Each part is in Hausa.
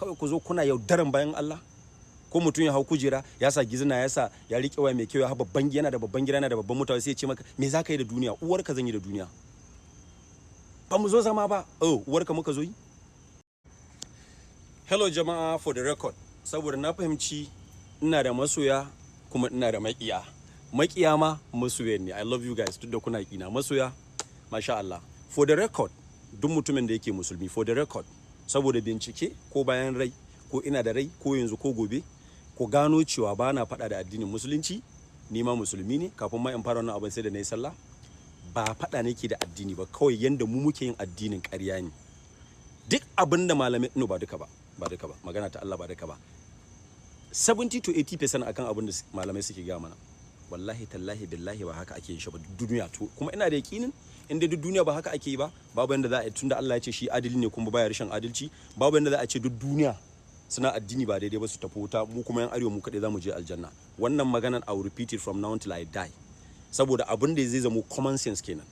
Kawai ku zo kuna yaudaran bayan Allah. Ko mutum ya hau kujera, ya sa gizina, ya sa ya riƙe waya mai kyau, ya hau babban, yana da babban gida, yana da babban mota, sai ya ce maka, "Me za ka yi da duniya?" Uwarka zan yi da duniya. Ba mu zo zama ba. Oh, uwarka muka zo yi. Hello jama'a, for the record, saboda na fahimci ina da masoya kuma ina da maƙiya. Maƙiya ma masoyan ne. I love you guys, duk da kuna ƙina. Masoya, masha Allah. For the record, duk mutumin da yake musulmi, for the record, saboda bincike, ko bayan rai, ko ina da rai, ko yanzu ko gobe, ku gano cewa ba na faɗa da addinin Musulunci. Ni ma musulmi ne. Kafin ma in fara wannan abin sai da na yi sallah. Ba faɗa nake da addini ba, kawai yanda mu muke yin addinin ƙarya ne. Duk abin da malamai, no, ba duka ba, ba duka ba, magana ta Allah, ba duka ba, 70 to 80% akan abin da malamai suke gaya mana, wallahi tallahi billahi ba haka ake yin shi ba duniya. To kuma ina da yakinin in dai duk duniya ba haka ake yi ba, babu yanda za a yi, tunda Allah ya ce shi adali ne kuma baya rashin adalci, babu yanda za a ce duk duniya suna addini ba daidai ba su tafi wuta, mu kuma yan arewa mu kaɗai za mu je aljanna. Wannan maganan I will repeat it from now until I die, saboda abin da zai zamo common sense kenan.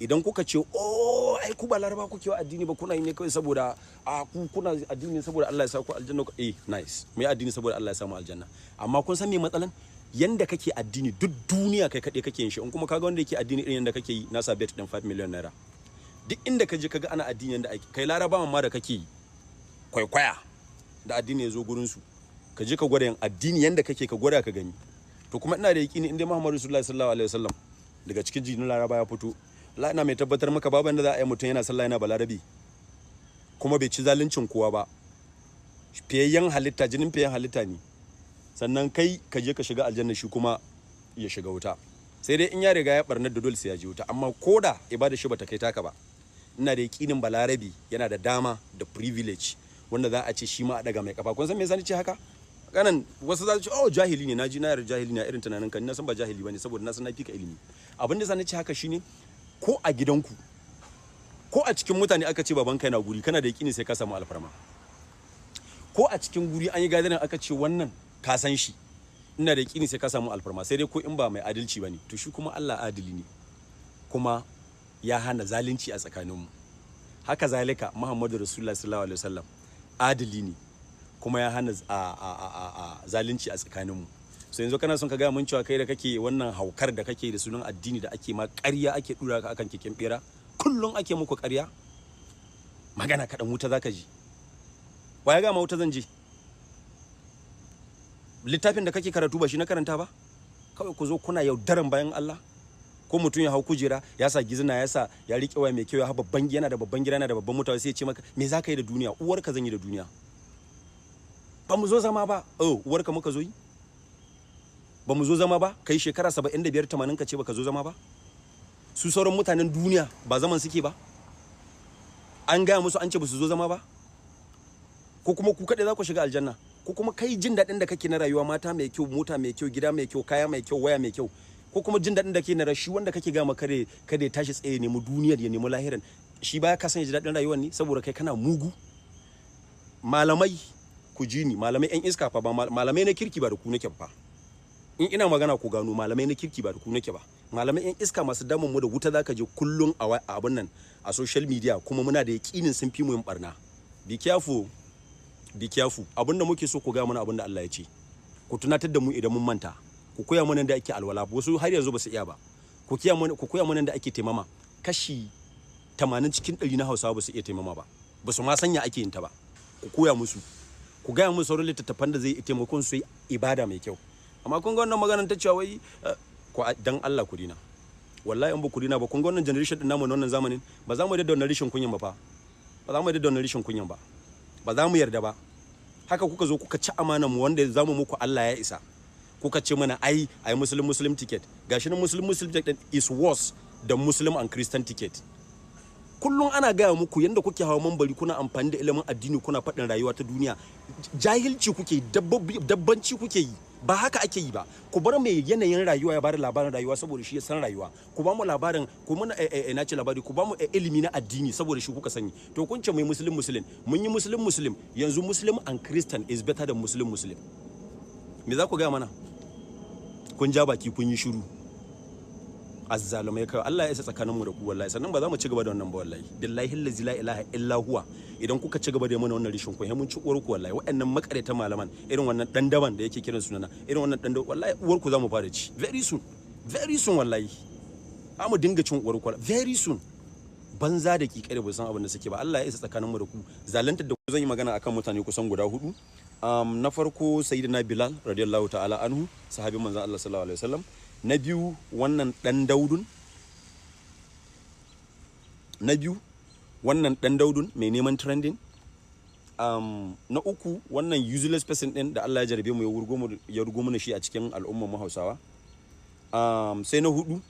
Idan kuka ce, "Oh, ai ku ba Laraba kuke wa addini ba, kuna yi ne kawai saboda a ku kuna addini saboda Allah ya sa ku aljanna," eh, nice, mu yi addini saboda Allah ya samu aljanna. Amma kun san me matsalan? Yanda kake addini, duk duniya kai kaɗai kake yin shi. In kuma kaga wanda yake addini irin yanda kake yi, na sa bet din 5 million naira, duk inda ka je kaga ana addini yanda ake kai, Larabawan ma da kake kwaikwaya da addini ya zo gurin su, ka je ka gwada yin addini yanda kake, ka gwada ka gani. To kuma ina da yaƙini, in dai Muhammadu sallallahu alaihi wasallam daga cikin jinin Laraba ya fito, Allah, ina mai tabbatar maka babu yanda za a yi mutum yana sallah, yana Balarabi, kuma bai ci zaluncin kowa ba, fiyayyen halitta, jinin fiyayyen halitta ne, sannan kai ka je ka shiga aljanna, shi kuma ya shiga wuta. Sai dai in ya riga ya barnar da dole sai ya je wuta. Amma koda ibada shi bata kai taka ba, ina da yakinin Balarabi yana da dama da privilege wanda za a ce shi ma a daga mai kafa. Kun san me yasa ce haka? Kanan wasu za su ce, "Oh, jahili ne." Naji na yarda jahili ne irin tunanin ka. Na san ba jahili bane, saboda na san na fi ka ilimi. Abin da sa ce haka shine, ko a gidanku ko a cikin mutane aka ce babanka yana guri, kana da yakini sai ka samu alfarma. Ko a cikin guri an yi gadarin aka ce wannan ka san shi, ina da yakini sai ka samu alfarma, sai dai ko in ba mai adalci bane. To shi kuma Allah adali ne kuma ya hana zalunci a tsakaninmu. Haka zalika Muhammadu Rasulullah sallallahu alaihi wasallam adali ne kuma ya hana a zalunci a tsakaninmu. So yanzu kana son ka gaya mun cewa kai da kake wannan haukar da kake da sunan addini, da ake ma ƙarya, ake dura ka akan keken bera, kullum ake muku ƙarya, magana kaɗan wuta zaka ji. Wa ya gama wuta zan je? Littafin da kake karatu ba shi na karanta ba. Kawai ku zo kuna yaudaran bayan Allah. Ko mutum ya hau kujera, ya sa gizina, ya sa ya riƙe waya mai kyau, ya hau babban, yana da babban gida, yana da babban mota, sai ya ce maka, "Me za ka yi da duniya?" Uwarka zan yi da duniya. Ba mu zo zama ba. Oh, uwarka muka zo yi. Ba mu zo zama ba. Kai shekara 75, 80, ka ce baka zo zama ba. Su sauran mutanen duniya ba zaman suke ba? An gaya musu an ce ba su zo zama ba? Ko kuma ku kaɗai za ku shiga aljanna? Ko kuma kai jin daɗin da kake na rayuwa, mata mai kyau, mota mai kyau, gida mai kyau, kaya mai kyau, waya mai kyau, ko kuma jin daɗin da ke na shi wanda kake gama kare kada ya tashi tsaye nemi duniyar, ya nemi lahiran, shi baya ka san ya ji daɗin rayuwar ne saboda kai kana mugu? Malamai, ku ji ni, malamai yan iska fa, ba malamai na kirki, ba da ku nake ba. In ina magana ku gano, malamai na kirki, ba da ku nake ba. Malamai yan iska masu damun mu da wuta zaka je kullun a abun nan a social media, kuma muna da yakinin sun fi mu yin barna. Be careful, be careful. Abin da muke so ku ga mana, abin da Allah ya ce, ku tunatar da mu idan mun manta. Ku koya mana da ake alwala, wasu har yanzu ba su iya ba. Ku koya mana da ake taimama. Kashi 80 cikin 100 na Hausawa ba su iya taimama ba, ba su ma sanya ake yin ta ba. Ku koya musu, ku gaya musu sauran littattafan da zai taimakon su yi ibada mai kyau. Amma kun ga wannan maganar ta cewa wai ku, dan Allah ku dina. Wallahi in ba ku dina ba, kun ga wannan generation din namu na wannan zamanin, ba za mu yarda da wannan rishin kunyan ba fa. Ba za mu yarda da wannan rishin kunyan ba, ba za mu yarda ba. Haka kuka zo kuka ci amanan mu, wanda za mu muku Allah ya isa. Kuka ce mana ai ai Muslim Muslim ticket. Gashi nan, Muslim Muslim ticket is worse than Muslim and Christian ticket. Kullum ana gaya muku yanda kuke hawa mambari, kuna amfani da ilimin addini, kuna faɗin rayuwa ta duniya, jahilci kuke, dabbanci kuke yi. Ba haka ake yi ba. Ku bar mai yanayin rayuwa ya bada labarin rayuwa, saboda shi ya san rayuwa. Ku ba mu labarin, ku muna na ce labari, ku ba mu ilimi na addini, saboda shi kuka sani. To kun ce mai Muslim Muslim, mun yi Muslim Muslim, yanzu Muslim and Christian is better than Muslim Muslim. Me za ku gaya mana? Kun ja baki kun yi shiru. Azzalumai kawai. Allah ya isa tsakaninmu da ku wallahi. Sannan ba za mu ci gaba da wannan ba wallahi. Billahi allazi la ilaha illa huwa, idan kuka ci gaba da mana wannan rishin ku, mun ci uwar ku wallahi. Waɗannan makareta malaman, irin wannan dan daban da yake kiran sunana, irin wannan dan wallahi uwar ku za mu fara ci very soon, very soon wallahi. Za mu dinga cin uwar ku very soon. Banza da kikare, ba san abin da suke ba. Allah ya isa tsakaninmu da ku, zaluntar da ku. Zan yi magana akan mutane kusan guda hudu. Na farko, Sayyidina Bilal radiyallahu ta'ala anhu, sahabin manzon Allah sallallahu alaihi wasallam. Na biyu, wannan dan Daudun. Na biyu, wannan dan Daudun mai neman trending. Na uku, wannan useless person din da Allah ya jarabe mu ya wurgo mu shi a cikin al'ummar mu Hausawa. Sai na hudu,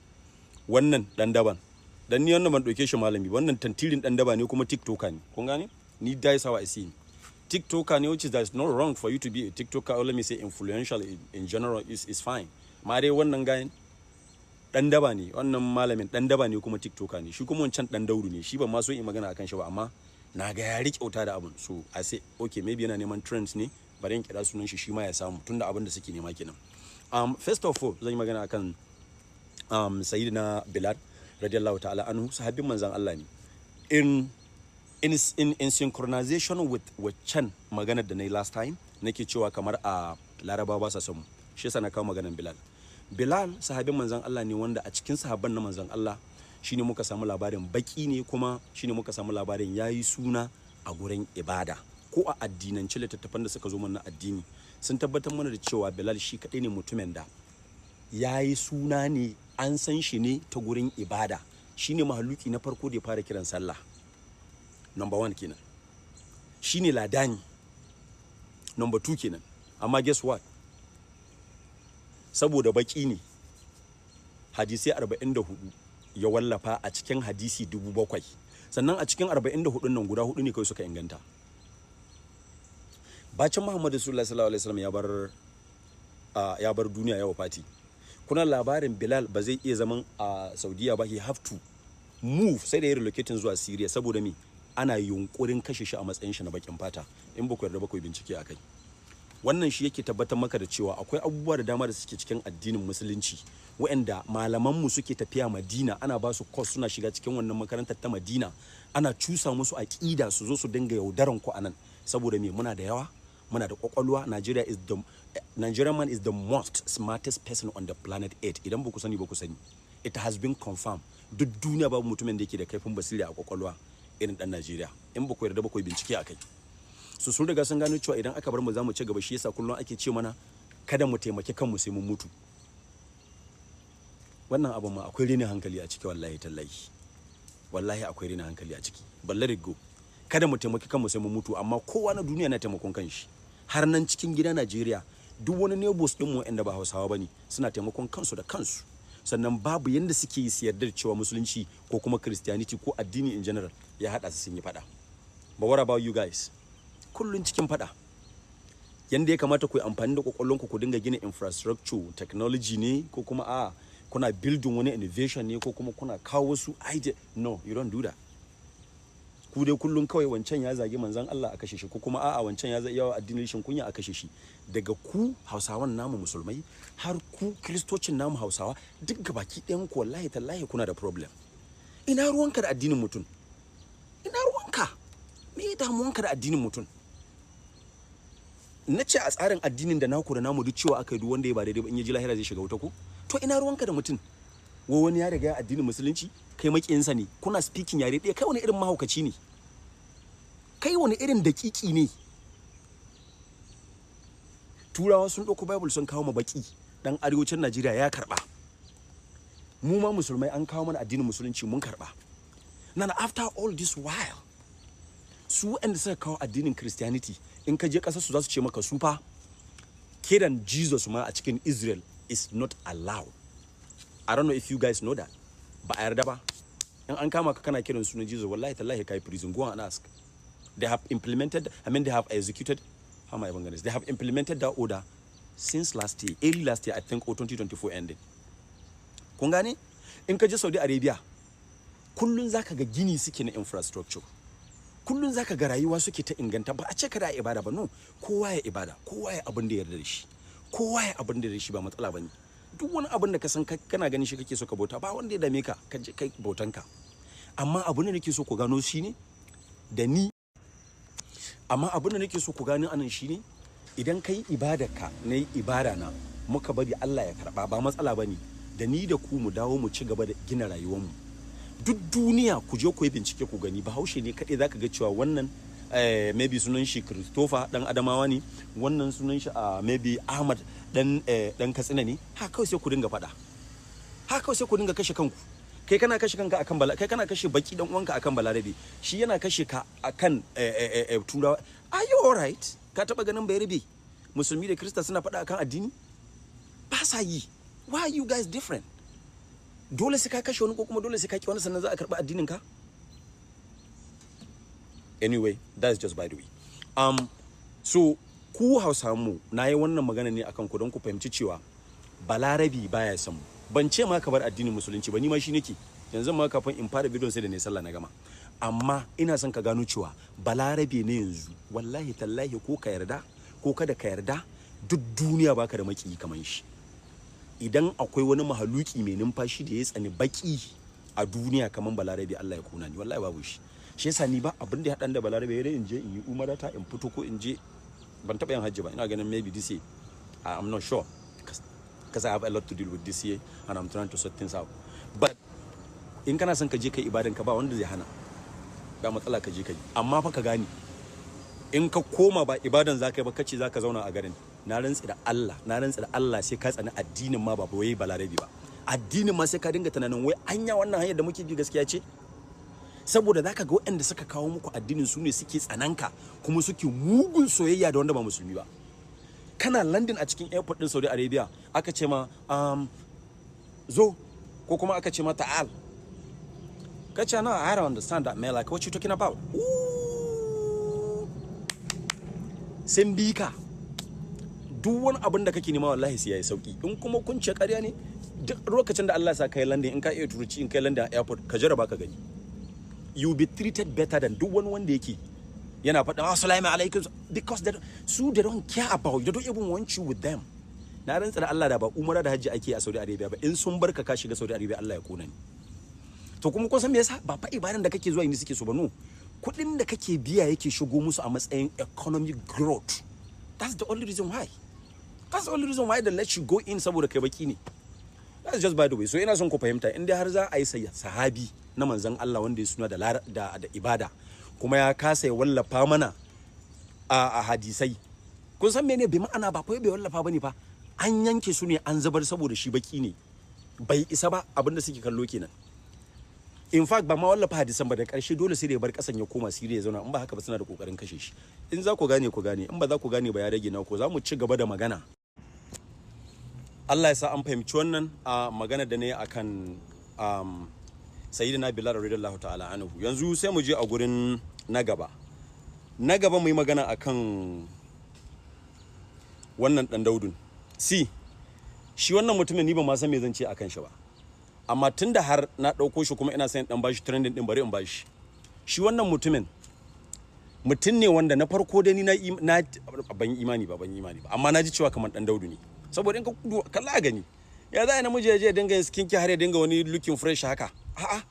wannan dan daban. Dan ni wannan ban dauke shi malami, wannan tantirin dan daba ne kuma TikToker ne. Kun gane ni? That's how I see him. TikToker ne, which is that's not wrong for you to be a TikToker, or let me say influential in general is fine. Ma dai wannan gayan dan daba ne, wannan malamin dan daba ne kuma TikToker ne. Shi kuma wancan dan Daudu ne. Shi ban ma so in magana akan shi ba, amma na ga ya riƙe wuta da abun, so I say okay, maybe yana neman trends ne, bari in kira sunan shi, shi ma ya samu, tunda abin da suke nema kenan. First of all, zan yi magana akan Sayyidina Bilal radiyallahu ta'ala anhu, sahabin manzon Allah ne. In synchronization with waccan maganar da na yi last time, nake cewa kamar a Laraba ba sa son mu, shi yasa na kawo maganar Bilal. Bilal sahabin manzon Allah ne, wanda a cikin sahabban na manzon Allah shine muka samu labarin baki ne, kuma shine muka samu labarin yayi suna a gurin ibada. Ko a addinance, littattafan da suka zo mana addini sun tabbatar mana da cewa Bilal shi kadai ne mutumin da yayi suna ne, an san shi ne ta gurin ibada. Shine mahaluki na farko da ya fara kiran sallah, number one kenan. Shine ladani, number two kenan. Amma guess what? Saboda baki ne, hadisai 44 ya wallafa a cikin hadisi 7,000. Sannan a cikin 44 nan, guda hudu ne kawai suka inganta. Bacin Muhammadu sallallahu alaihi wasallam ya bar duniya, ya wafati, kuna labarin Bilal ba zai iya zaman a Saudiya ba. He have to move, sai da ya relocating zuwa Syria. Saboda me? Ana yunkurin kashe shi a matsayin shi na bakin fata. In ba ku yarda ba, ku bincike akai. Wannan shi yake tabbatar maka da cewa akwai abubuwa da dama da suke cikin addinin Musulunci waɗanda malamanmu suke tafiya Madina, ana ba su course, suna shiga cikin wannan makarantar ta Madina, ana cusa musu aƙida, su zo su dinga yaudaran ku anan. Saboda me? Muna da yawa, muna da kwakwalwa. Nigeria is the Nigerian man is the most smartest person on the planet Earth. Idan ba ku sani ba, ku sani. It has been confirmed. Duk duniya babu mutumin da yake da kaifin basira a kwakwalwa irin dan Najeriya. In ba ku yarda ba, ku bincike akai. Su sun riga sun gano cewa idan aka bar mu za mu ci gaba. Shi yasa kullum ake ce mana kada mu taimaki kanmu sai mun mutu. Wannan abin ma akwai renin hankali a ciki wallahi tallahi. Wallahi akwai renin hankali a ciki, but let it go. Kada mu taimaki kanmu sai mun mutu, amma kowa na duniya na taimakon kanshi. Har nan cikin gida Najeriya, duk wani neighbors din mu wanda ba Hausawa bane suna taimakon kansu da kansu. Sannan babu yanda suke yi su yarda da cewa Musulunci ko kuma Christianity ko addini in general ya hada su sun yi fada. But what about you guys? Kullun cikin fada. Yanda ya kamata ku yi amfani da kwakwalwanku ku dinga gina infrastructure, technology ne, ko kuma a kuna building wani innovation ne, ko kuma kuna kawo wasu idea, no, you don't do that. Ku dai kullun kawai wancan ya zagi manzon Allah, a kashe shi, ko kuma a'a, wancan ya zagi yawa addinin rashin kunya, a kashe shi. Daga ku Hausawan namu Musulmai har ku Kristocin namu Hausawa, duk gabaki ɗayan ku, wallahi tallahi kuna da problem. Ina ruwanka da addinin mutum? Ina ruwanka? Me damuwanka da addinin mutum? Na ce a tsarin addinin da naku da namu duk cewa aka yi duk wanda ya ba daidai ba, in ya ji lahira zai shiga wuta ko? To ina ruwanka da mutum? Wa wani ya riga addinin Musulunci, kai makiyinsa ne, kuna speaking yare ɗaya. Kai wani irin mahaukaci ne? Kai wani irin dakiki ne? Turawa sun ɗauko Bible sun kawo ma baki dan arewacin Najeriya, ya karɓa. Mu ma Musulmai an kawo mana addinin Musulunci, mun karɓa. Now after all this while, su waɗanda suka kawo addinin Christianity, in ka je ƙasar su za su ce maka su fa kiran Jesus ma a cikin Israel is not allowed. I don't know if you guys know that. Ba a yarda ba. In an kama ka kana kiran sunan Jesus, wallahi tallahi kai prison. Go and ask. They have implemented, I mean, they have executed, how am I even gonna say? They have implemented that order since last year, early last year, I think, or 2024 ending. Kun gane? In ka je Saudi Arabia, kullun zaka ga gini suke na infrastructure. Kullun zaka ga rayuwa suke ta inganta. Ba a ce kada a ibada ba, no. Kowa ya ibada, kowa ya abin da ya yarda da shi. Kowa ya abin da ya yarda da shi, ba matsala bane. Duk wani abin da ka san kana ganin shi kake so ka bauta, ba wanda ya dame ka, ka je kai bautanka. Amma abin da nake so ku gano shine da ni, amma abin da nake so ku gano anan shine, idan kai ibadarka, na yi ibada na, muka bari Allah ya karba, ba matsala bane. Da ni da ku mu dawo mu ci gaba da gina rayuwarmu. Duk duniya ku je ku yi bincike ku gani, Bahaushe ne kaɗai zaka ga cewa wannan maybe sunan shi Christopher, dan Adamawa ne, wannan sunan shi maybe Ahmad, dan Katsina ne. Ha kawai sai ku dinga faɗa, ha kawai sai ku dinga kashe kanku. Kai kana kashe kanka akan bala, kai kana kashe baki dan uwanka akan Balarabe, shi yana kashe ka akan Turawa. Are you alright? Ka taba ganin Bayarabe, Musulmi da Kirista suna faɗa akan addini? Ba sa yi. Why are you guys different? Dole sai ka kashe wani ko kuma dole sai ka ki wani sannan za a karɓi addinin ka? Anyway, that's just by the way. So ku Hausa mu, na yi wannan magana ne akan ku don ku fahimci cewa Balarabi baya son mu. Ban ce ma ka bar addinin Musulunci ba, ni ma shi nake. Yanzu ma kafin in fara bidiyon sai da ne sallah na gama. Amma ina son ka gano cewa Balarabe ne yanzu, wallahi tallahi, ko ka yarda ko kada ka yarda, duk duniya baka da makiyi kaman shi. Idan akwai wani mahaluki mai numfashi da ya tsani baki a duniya kaman Balarabe, Allah ya kuna ni, wallahi babu shi. Shi yasa ni ba abin da ya haɗan da Balarabe, ya in je in yi umarata in fito, ko in je, ban taɓa yin hajji ba. Ina ganin maybe this year, I'm not sure, because I have a lot to deal with this year and I'm trying to sort things out. But in kana son ka je kai ibadan ka, ba wanda zai hana, ba matsala, ka je kai. Amma fa ka gane, in ka koma ba ibadan za ka yi ba, kace za ka zauna a garin, na rantsi da Allah, na rantsi da Allah, sai ka tsani addinin ma, ba wai Balarabi ba, addinin ma sai ka dinga tunanin wai anya wannan hanyar da muke bi gaskiya ce? Saboda zaka ga waɗanda suka kawo muku addinin su ne suke tsananka, kuma suke mugun soyayya da wanda ba Musulmi ba. Kana landing a cikin airport din Saudi Arabia, aka ce ma zo, ko kuma aka ce ma ta'al, ka ce, "No, I don't understand that, man. Like, what you talking about?" Ooh. Sun bi ka, duk wani abin da kake nema wallahi sai yayi sauki. In kuma kun ce ƙarya ne, duk lokacin da Allah ya sa kai landing, in ka iya Turanci, in kai landing a airport, ka jarraba ka gani, you be treated better than duk wani wanda yake yana faɗin "Assalamu alaikum," because they don't care about you, they don't even want you with them. Na rantsa da Allah, da ba umara da hajji ake a Saudi Arabia ba, in sun barka ka shiga Saudi Arabia, Allah ya kona ni. To kuma kun san me yasa? Ba fa ibadan da kake zuwa inda suke so ba, no, kuɗin da kake biya yake shigo musu a matsayin economic growth. That's the only reason why, that's the only reason why they let you go in, saboda kai baki ne. That's just by the way. So ina son ku fahimta, in dai har za a yi sahabi na manzon Allah wanda ya suna da ibada, kuma ya kasa ya wallafa mana a hadisai, kun san mene? Bai ma'ana ba fa bai wallafa bane fa, an yanke su ne an zubar saboda shi baki ne, bai isa ba. Abinda suke kallo kenan. In fact, ba ma wallafa hadisan ba, da karshe dole sai da ya bar kasan ya koma Siriya ya zauna. In ba haka ba, suna da kokarin kashe shi. In za ku gane, ku gane. In ba za ku gane ba, ya rage na ku. Za mu ci gaba da magana. Allah ya sa an fahimci wannan a magana da ne akan Sayyidina Bilal radiyallahu ta'ala anhu. Yanzu sai mu je a gurin na gaba. Na gaba mu yi magana akan wannan dan Daudun. Si shi wannan mutumin, ni ba ma san me zan ce akan shi ba, amma tunda har na ɗauko shi kuma ina son dan bashi trending din, bari in bashi shi. Wannan mutumin mutum ne wanda na farko dai ni na ban imani ba, ban imani ba, amma na ji cewa kamar dan Daudu ne. Saboda in ka kalla gani, ya za a namiji ya je dinga skin care har ya dinga wani looking fresh haka? A'a,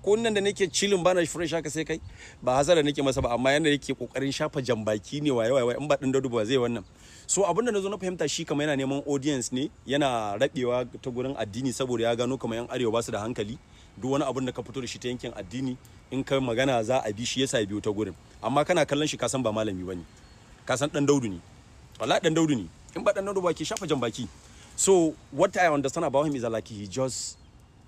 ko nan da nake chilling bana fresh haka sai kai. Ba hasara nake masa ba, amma yanda yake kokarin shafa jambaki ne, waye waye, in ba dan Daudu ba zai wannan. So abinda nazo na fahimta, shi kamar yana neman audience ne, yana rabewa ta gurin addini, saboda ya gano kamar yan Arewa ba su da hankali. Duk wani abin da ka fito da shi ta yankin addini, in ka magana za a bi shi, yasa ya biyo ta gurin. Amma kana kallon shi, ka san ba malami bane, ka san dan Daudu ne, wallahi dan Daudu ne. In ba dan Daudu ba ke shafa jambaki. So what I understand about him is that, like, he just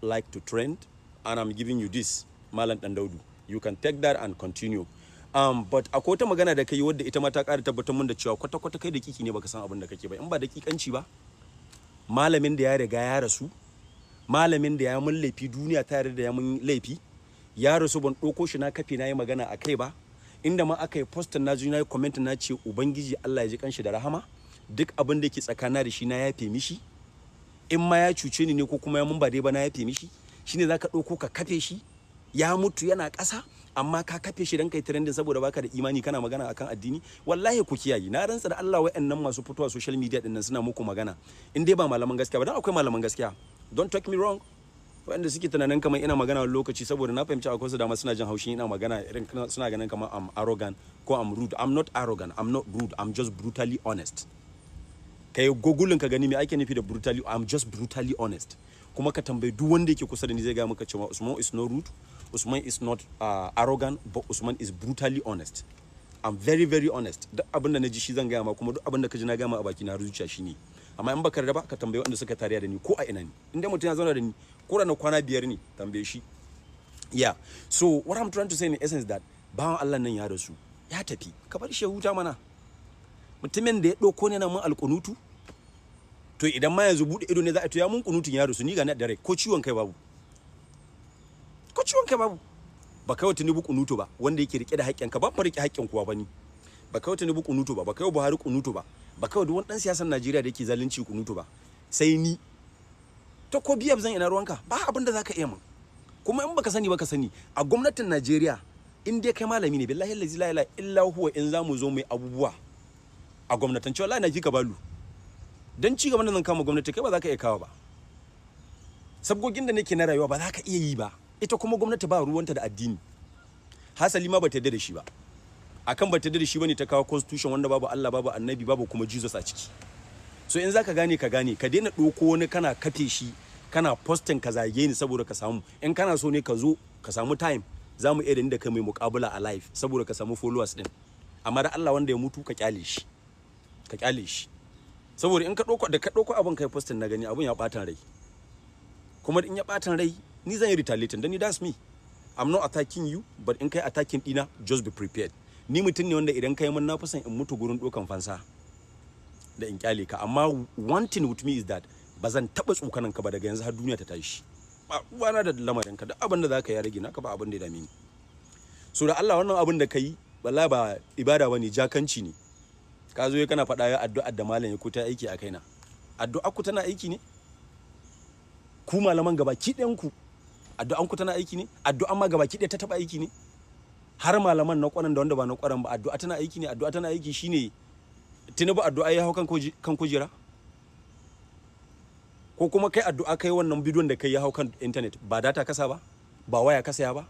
like to trend, and I'm giving you this, Malam Dan Daudu, you can take that and continue. But akwai wata magana da kai wadda ita ma ta ƙara tabbatar mun da cewa kwata kwata kai dakiki ne, baka san abin da kake ba. In ba dakikanci ba, malamin da ya riga ya rasu, malamin da ya mun laifi, duniya ta yarda da ya mun laifi, ya rasu, ban ɗauko shi na kafe na yi magana a kai ba. Inda ma aka yi postin, na ji na yi comment, na ce Ubangiji Allah ya ji kanshi da rahama, duk abin da ke tsakana da shi na yafe mishi. In ma ya cuce ni ne ko kuma ya mun ba dai ba, na yafe mishi. Shine zaka ɗauko ka kafe shi, ya mutu yana ƙasa. Amma ka kafe shi dan kai trending saboda baka da imani, kana magana akan addini. Wallahi ku kiyaye. Na rantsa da Allah, wayannan masu fitowa social media din nan suna muku magana, in dai ba malaman gaskiya ba, dan akwai malaman gaskiya. Don't take me wrong, wanda suke tunanin kamar ina magana wani lokaci, saboda na fahimci akwai su dama suna jin haushin ina magana, irin suna ganin kamar I'm arrogant ko I'm rude. I'm not arrogant, I'm not rude, I'm just brutally honest. Kai googling ka gani me ake nufi da brutally. I'm just brutally honest. Kuma ka tambayi duk wanda yake kusa da ni, zai ga maka cewa Usman is not rude, Usman is not arrogant, but Usman is brutally honest. I'm very very honest. Duk abin da na ji shi zan gaya ma, kuma duk abin da ka ji na gaya ma a baki na zuciya shi ne. Amma in baka yarda ba, ka tambayi wanda suka tariya da ni ko a ina ne. In dai mutum ya zauna da ni ko na kwana 5 ne, tambaye shi. Yeah, so what I'm trying to say in essence, that bawan Allah nan ya rasu, ya tafi, ka bar shi ya huta mana. Mutumin da ya ɗauko ne na mun alƙunutu, to idan ma yanzu buɗe ido ne za a to ya mun kunutun, ya rasu, ni ga na da rai, ko ciwon kai babu, ko ciwon kai babu. Ba kai wa Tinubu kunutu ba, wanda yake rike da haƙƙin ka ba, fa rike haƙƙin kuwa ba ni. Ba kai wa Tinubu kunutu ba, ba kai wa Buhari kunutu ba, ba kai wa duk wani dan siyasar Najeriya da yake zalunci kunutu ba, sai ni. To ko biyar zan, ina ruwanka? Ba abin da zaka iya mun. Kuma in baka sani ba, ka sani, a gwamnatin Najeriya, in dai kai malami ne, billahi allazi la ilaha illa huwa, in zamu zo mu yi abubuwa a gwamnatance, wallahi na ka balu dan ci gaban da zan kama gwamnati, kai ba za ka iya kawo ba. Sabgogin da nake na rayuwa ba za ka iya yi ba. Ita kuma gwamnati ba ruwanta da addini, hasali ma ba ta yarda da shi ba. Akan ba ta yarda da shi bane ta kawo constitution wanda babu Allah, babu Annabi, babu kuma Jesus a ciki. So in zaka gane, ka gane, ka daina ɗauko wani kana kafe shi, kana posting ka zage ni saboda ka samu. In kana so ne, ka zo ka samu time, za mu iya da kai mai muƙabala a live saboda ka samu followers din. Amma da Allah, wanda ya mutu ka kyale shi, ka kyale shi, saboda in ka ɗauko da ka ɗauko abin kai posting, na gani abin ya ɓatan rai. Kuma in ya ɓatan rai, ni zan yi retaliating, dan ni, that's me. I'm not attacking you, but in kai attacking dina, just be prepared. Ni mutum ne wanda idan kai mun, na fi son in mutu gurin ɗaukan fansa da in kyale ka. Amma one thing with me is that ba zan taɓa tsokanan ka ba daga yanzu har duniya ta tashi. Ba ruwana da lamarin ka. Duk abin da zaka yi rage naka, ba abin da ya dame ni. So da Allah, wannan abin da kai, wallahi ba ibada bane, jakanci ne. Ka zo kana faɗa ya addu'ar da malam ya ko ta aiki a kaina. Addu'ar ku tana aiki ne? Ku malaman gabaki ɗayan ku, addu'an ku tana aiki ne? Addu'an ma gabaki ɗaya ta taɓa aiki ne? Har malaman na ƙwaran da wanda ba na ƙwaran ba, addu'a tana aiki ne? Addu'a tana aiki shine Tinubu addu'a ya hau kan kujera? Ko kuma kai addu'a kai wannan bidiyon da kai ya hau kan internet, ba data kasa ba, ba waya ka saya ba,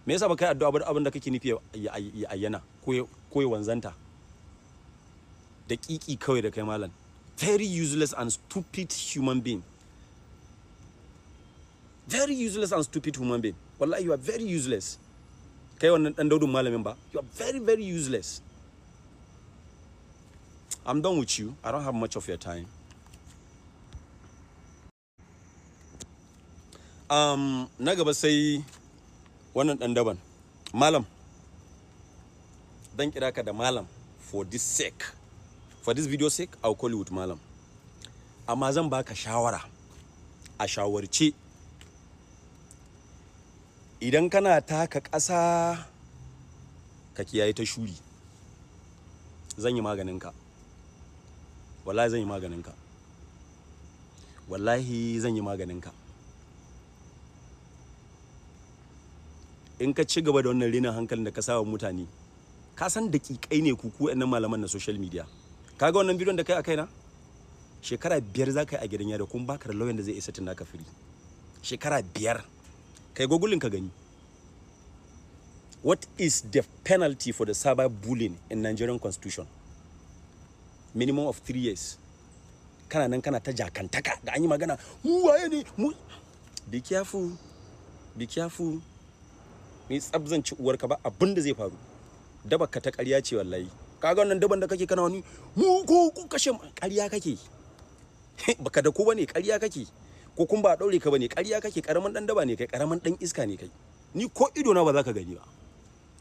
me yasa ba kai addu'a ba abin da kake nufi ya ayyana ko ya wanzanta? Da kiki kawai da kai malam. Very useless and stupid human being, very useless and stupid human being. Wallahi you are very useless. Kai wannan dan daudun malamin ba, you are very very useless. I'm done with you. I don't have much of your time. Na gaba sai wannan dan daban malam. Dan kira ka da malam for this sake, for this video sake, I'll call you with malam. Amma zan baka shawara a shawarce: idan kana taka ƙasa, ka kiyaye ta shuri. Zan yi maganinka, wallahi zan yi maganinka, wallahi zan yi maganinka. In ka ci gaba da wannan renin hankalin da ka sawa mutane, ka san daƙiƙai ne ku ku malaman na social media. Kaga wannan bidiyon da kai a kaina, shekara 5 za ka yi a gidan yari, kuma baka da lauyan da zai isa tun ka free. Shekara 5. Kai googling ka gani, what is the penalty for the cyber bullying in Nigerian constitution? Minimum of 3 years. Kana nan kana ta jakantaka da an yi magana, mu waye ne mu? Be careful, be careful. Ni tsab zan ci uwarka, ba abin da zai faru. Daba ka ta ƙarya ce wallahi. Kaga wannan daban da kake, kana wani mu ko ku kashe, ƙarya kake. Baka da ko bane, ƙarya kake. Ko kun ba a daure ka bane, ƙarya kake. Karamin dan daba ne kai, karamin dan iska ne kai. Ni ko ido na ba za ka gani ba,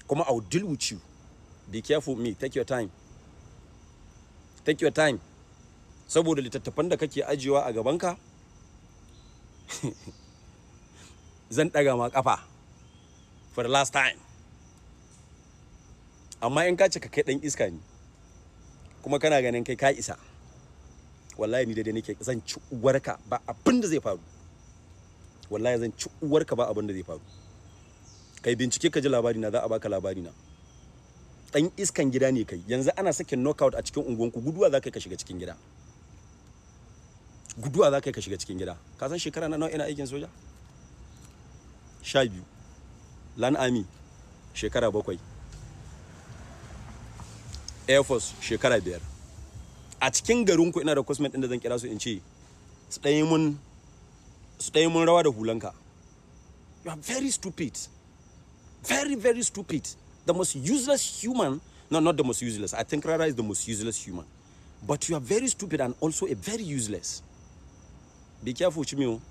kuma I will deal with you. Be careful me. Take your time, take your time, saboda littattafan da kake ajiyewa a gabanka, zan ɗaga ma kafa for the last time. Amma in ka cika kai dan iska ne kuma kana ganin kai ka isa, wallahi ni daidai nake, zan ci uwarka, ba abin da zai faru. Wallahi zan ci uwarka, ba abin da zai faru. Kai bincike ka ji labari na, za a baka labari na. Dan iskan gida ne kai. Yanzu ana sakin knockout a cikin unguwanku, guduwa za ka ka shiga cikin gida, guduwa za ka ka shiga cikin gida. Ka san shekara na nawa ina aikin soja? 12. Land Army shekara 7, Air Force shekara 5. A cikin garinku ina da coursemate ɗin da zan kira su in ce su ɗanyi mun rawa da hulanka. You are very stupid, very, very stupid, the most useless human. No, not the most useless. I think Rara is the most useless human, but you are very stupid and also a very useless. Be careful, Chimio.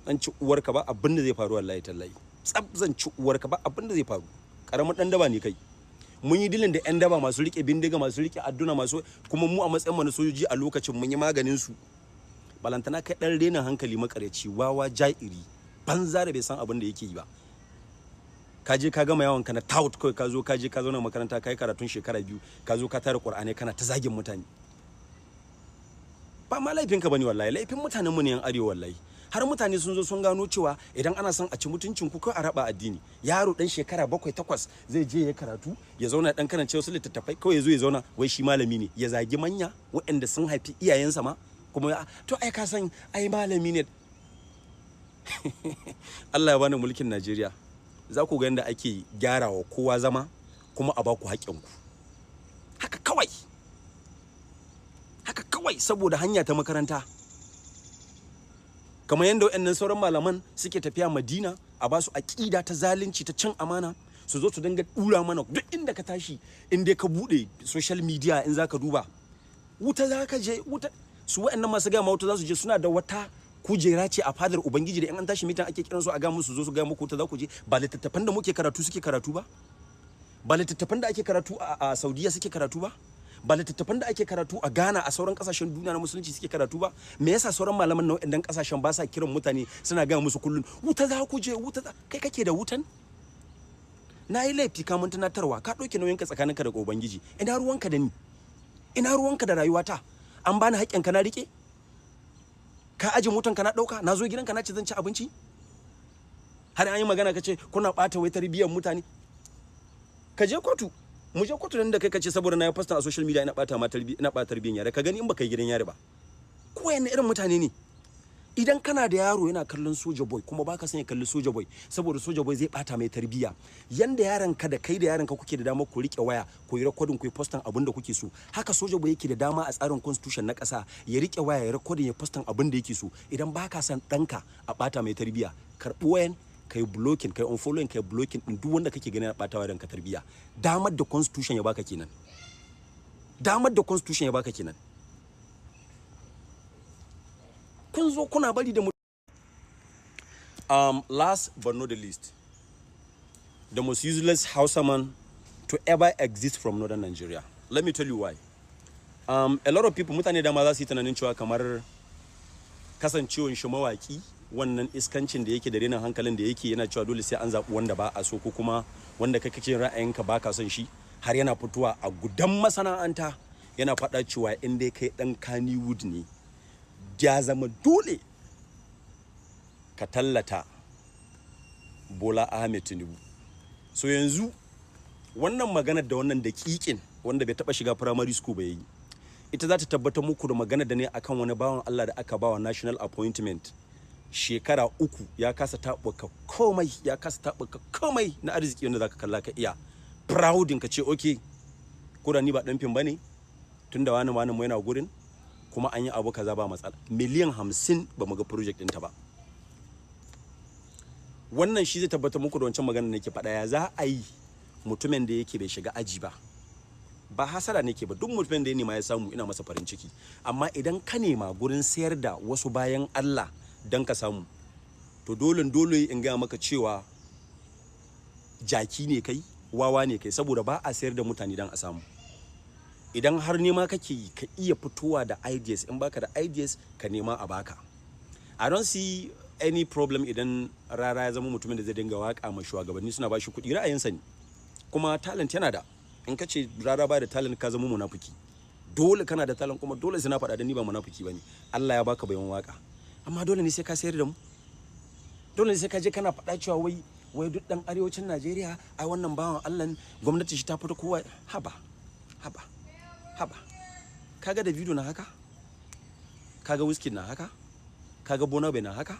Zan ci uwarka, ba abin da zai faru. Wallahi tallahi, tsab zan ci uwarka, ba abin da zai faru. Karamin dan daba ne kai. Mun yi dealing da yan daba masu rike bindiga, masu rike adduna, masu kuma mu a matsayin mu na sojoji a lokacin mun yi maganin su. Balantana kai, dan renin hankali, makaryaci, wawa, ja'iri, banza da bai san abin da yake yi ba. Ka je ka gama yawon ka na tout kawai, ka zo ka je ka zauna makaranta, ka yi karatun shekara 2, ka zo ka tara Qur'ani kana ta zagin mutane. Ba ma laifin ka bane wallahi, laifin mutanen mu ne yan arewa wallahi. Har mutane sun zo sun gano cewa idan ana son a ci mutuncin ku, kawai a raba addini. Yaro dan shekara 7, 8 zai je ya karatu, ya zauna dan karance wasu littattafai, kawai ya zo ya zauna wai shi malami ne, ya zagi manya waɗanda sun haifi iyayensa ma. Kuma to ai ka san ai malami ne. Allah ya bani mulkin Najeriya, za ku ga yadda ake gyarawa kowa zama kuma a baku haƙƙinku. Haka kawai, haka kawai, saboda hanya ta makaranta, kamar yadda waɗannan sauran malaman suke tafiya Madina a ba su aƙida ta zalunci, ta cin amana, su zo su dinga ɗura mana. Duk inda ka tashi, in dai ka buɗe social media, in za ka duba, wuta za ka je, wuta. Su waɗannan masu gama wuta za su je, suna da wata kujera ce a fadar Ubangiji da in an tashi meeting ake kiran su a ga musu zo su ga muku wuta za ku je? Ba littattafan da muke karatu suke karatu ba? Ba littattafan da ake karatu a Saudiya suke karatu ba? Ba littattafan da ake karatu a Ghana, a sauran kasashen duniya na musulunci suke karatu ba? Me yasa sauran malaman na waɗannan kasashen ba sa kiran mutane suna gaya musu kullun wuta za ku je, wuta za? Kai kake da wutan? Na yi laifi, ka mun tunatarwa, ka ɗauke nauyinka tsakaninka da Ubangiji. Ina ruwanka da ni? Ina ruwanka da rayuwata? An bani haƙƙinka na riƙe? Ka aje motanka na ɗauka? Na zo gidanka na ce zan ci abinci? Har an yi magana ka ce kuna ɓata wai tarbiyyar mutane. Ka je kotu, mu je kotu nan da kai. Ka ce saboda na yi post a social media ina ɓata ma tarbiyya, ina ɓata tarbiyyar yare. Ka gani in baka yi gidan yari ba. Ko yanne irin mutane ne? Idan kana da yaro yana kallon Soja Boy, kuma baka son ya kalli Soja Boy saboda Soja Boy zai bata mai tarbiyya, yanda yaron ka da kai da yaron ka kuke da dama ku rike waya, ku yi recording, ku yi posting abin da kuke so, haka Soja Boy yake da dama a tsarin constitution na kasa ya rike waya, ya recording, ya posting abin da yake so. Idan baka son ɗanka a bata mai tarbiyya, karɓi wayan, kai blocking, kai unfollowing, kai blocking din duk wanda kake ganin ya bata wa ranka tarbiyya. Damar da constitution ya baka kenan. Damar da constitution ya baka kenan. Kun zo kuna bari da mu. Last but not the least, the most useless Hausa man to ever exist from northern Nigeria. Let me tell you why. A lot of people, mutane dama za su yi tunanin cewa kamar kasancewan shi mawaki, wannan iskancin da yake da renin hankalin da yake, yana cewa dole sai an zaɓi wanda ba a so, ko kuma wanda kai kake ra'ayinka ba ka son shi, har yana fitowa a gudan masana'anta yana faɗa cewa in dai kai ɗan Kannywood ne, ya zama dole ka tallata Bola Ahmed Tinubu. So yanzu wannan maganar da wannan daƙiƙin wanda bai taɓa shiga primary school ba yayi, ita za ta tabbatar muku da magana da ne akan wani bawan Allah da aka bawa national appointment, shekara 3 ya kasa taɓuka komai, ya kasa taɓuka komai na arziki wanda zaka kalla ka iya proudin ka ce, "Okay, ko da ni ba ɗan fim bane, tunda wani wani mu yana gurin kuma an yi abu kaza, ba matsala." Miliyan 50 ba mu ga project ɗinta ba. Wannan shi zai tabbatar muku da wancan magana nake faɗa. Ya za a yi mutumin da yake bai shiga aji ba? Ba hasara nake ba, duk mutumin da ya nema ya samu, ina masa farin ciki. Amma idan ka nema gurin sayar da wasu bayan Allah dan ka samu, to dole dole in gaya maka cewa jaki ne kai, wawa ne kai, saboda ba a sayar da mutane dan a samu. Idan har nema kake yi, ka iya fitowa da ideas. In baka da ideas, ka nema a baka. I don't see any problem idan Rara ya zama mutumin da zai dinga waka ma shugabanni suna bashi kuɗi. Ra'ayinsa ne, kuma talent yana da. In ka ce Rara ba da talent, ka zama munafiki. Dole kana da talent, kuma dole sai na faɗa, da ni ba munafiki bane. Allah ya baka bayan waka, amma dole ne sai ka sayar da mu? Dole ne sai ka je kana faɗa cewa wai Wai duk dan arewacin Najeriya, ai wannan bawan Allah gwamnati shi ta fito kowa. Haba, haba, haba. Kaga Davido na haka, kaga Wizkid na haka, kaga Burna Boy na haka,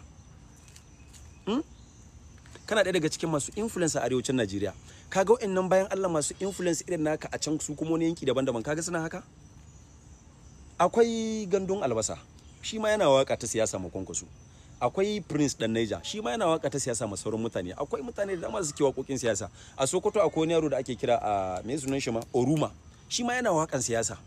Kana ɗaya daga cikin masu influence a arewacin Najeriya. Kaga wa'annan bayan Allah masu influence irin naka a can, su kuma wani yanki daban-daban, kaga suna haka. Akwai Gandun Albasa, shi ma yana waka ta siyasa ma Kwankwaso. Akwai Prince Dan Naija, shi ma yana waka ta siyasa ma sauran mutane. Akwai mutane da dama suke waƙoƙin siyasa. A Sokoto akwai wani yaro da ake kira a me sunan shi ma, Oruma, shi ma yana wakan siyasa.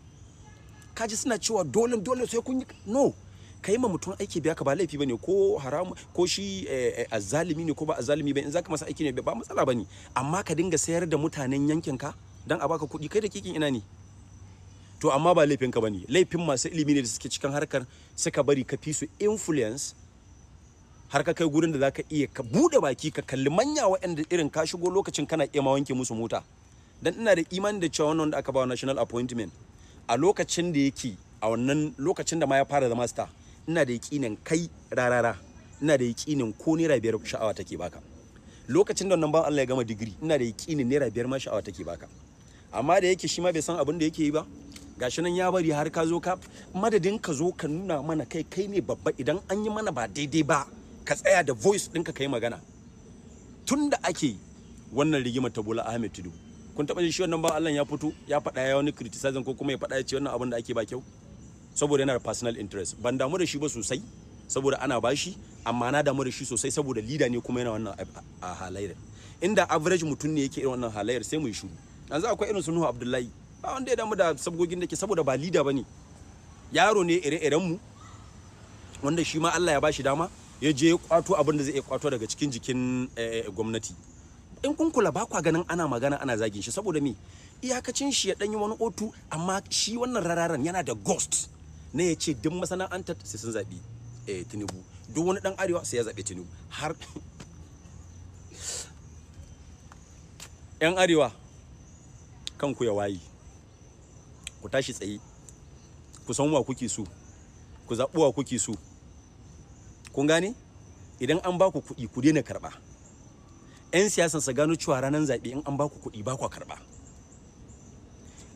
Kaji suna cewa dole dole sai kun yi. No, ka yi ma mutum aiki biya ka ba laifi bane ko haram, ko shi azzalimi ne ko ba azzalimi ba, in zaka masa aiki ne ba matsala bane. Amma ka dinga sayar da mutanen yankin ka dan a baka kuɗi, kai da kikin ina ne? To amma ba laifin ka bane, laifin masu ilimi ne da suke cikin harkar, suka bari ka fi su influence har ka kai gurin da zaka iya ka bude baki ka kalli manya waɗanda irin ka shigo lokacin kana iya ma wanke musu mota. Dan ina da imani da cewa wannan wanda aka ba national appointment a lokacin da yake, a wannan lokacin da ma ya fara zama star, ina da yakinin kai rarara, ina da yakinin ko ₦5 sha'awa take baka. Lokacin da wannan ban Allah ya gama digiri, ina da yakinin ₦5 ma sha'awa take baka. Amma da yake shi ma bai san abin da yake yi ba, gashi nan ya bari har ka zo ka, madadin ka zo ka nuna mana kai kai ne babba, idan an yi mana ba daidai ba ka tsaya da voice ɗinka ka yi magana. Tun da ake wannan rigimar ta Bola Ahmed Tinubu, kun taɓa jin shi wannan ba Allah ya fito ya faɗa ya wani criticizing, ko kuma ya faɗa ya ce wannan abin da ake ba kyau? Saboda yana da personal interest. Ban damu da shi ba sosai saboda ana bashi, amma na damu da shi sosai saboda leader ne kuma yana wannan a halayyar. Inda average mutum ne yake irin wannan halayyar, sai mu yi shiru. Yanzu akwai irin su Nuhu Abdullahi, ba wanda ya damu da sabgogin da ke, saboda ba leader bane, yaro ne ire-iren mu, wanda shi ma Allah ya bashi dama ya je ya kwato abin da zai iya kwato daga cikin jikin gwamnati. In kun kula, ba kwa ganin ana magana ana zagin shi, saboda me? Iyakacin shi ya danyi wani otu. Amma shi wannan rararan yana da ghost ne, ya ce duk masana'antar sai sun zaɓi Tinubu, duk wani dan arewa sai ya zaɓi Tinubu. Har yan arewa, kanku ya wayi, ku tashi tsaye, ku san wa kuke so, ku zaɓi wa kuke so. Kun gane? Idan an ba ku kuɗi, ku daina karɓa. 'Yan siyasan su gano cewa ranar zaɓe in an ba ku kuɗi, ba ku karɓa.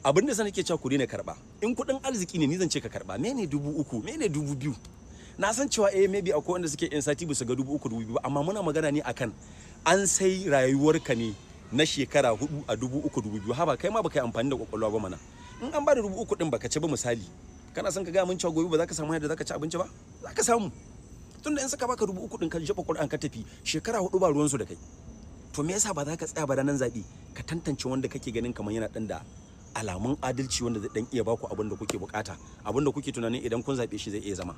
Abin da nake cewa ku daina karɓa, in kuɗin arziki ne, ni zan ce ka karɓa. Mene 3,000? Mene 2,000? Na san cewa maybe akwai wanda suke yan sati su ga 3,000, 2,000, amma muna magana ne akan an sai rayuwarka ne na shekara 4 a 3,000, 2,000. Haba, kai ma baka yi amfani da kwakwalwa ba mana. In an ba da 3,000 din baka ci ba, misali, kana son ka ga mun cewa gobe ba za ka samu yadda za ka ci abinci ba? Za ka samu, tunda in suka baka 3,000 din ka jefa Qur'an ka tafi, shekara 4 ba ruwansu da kai. To me yasa ba za ka tsaya ba ranar zaɓe ka tantance wanda kake ganin kamar yana ɗan da alamun adalci, wanda zai ɗan iya baku abin da kuke bukata, abin da kuke tunanin idan kun zaɓe shi zai iya zama?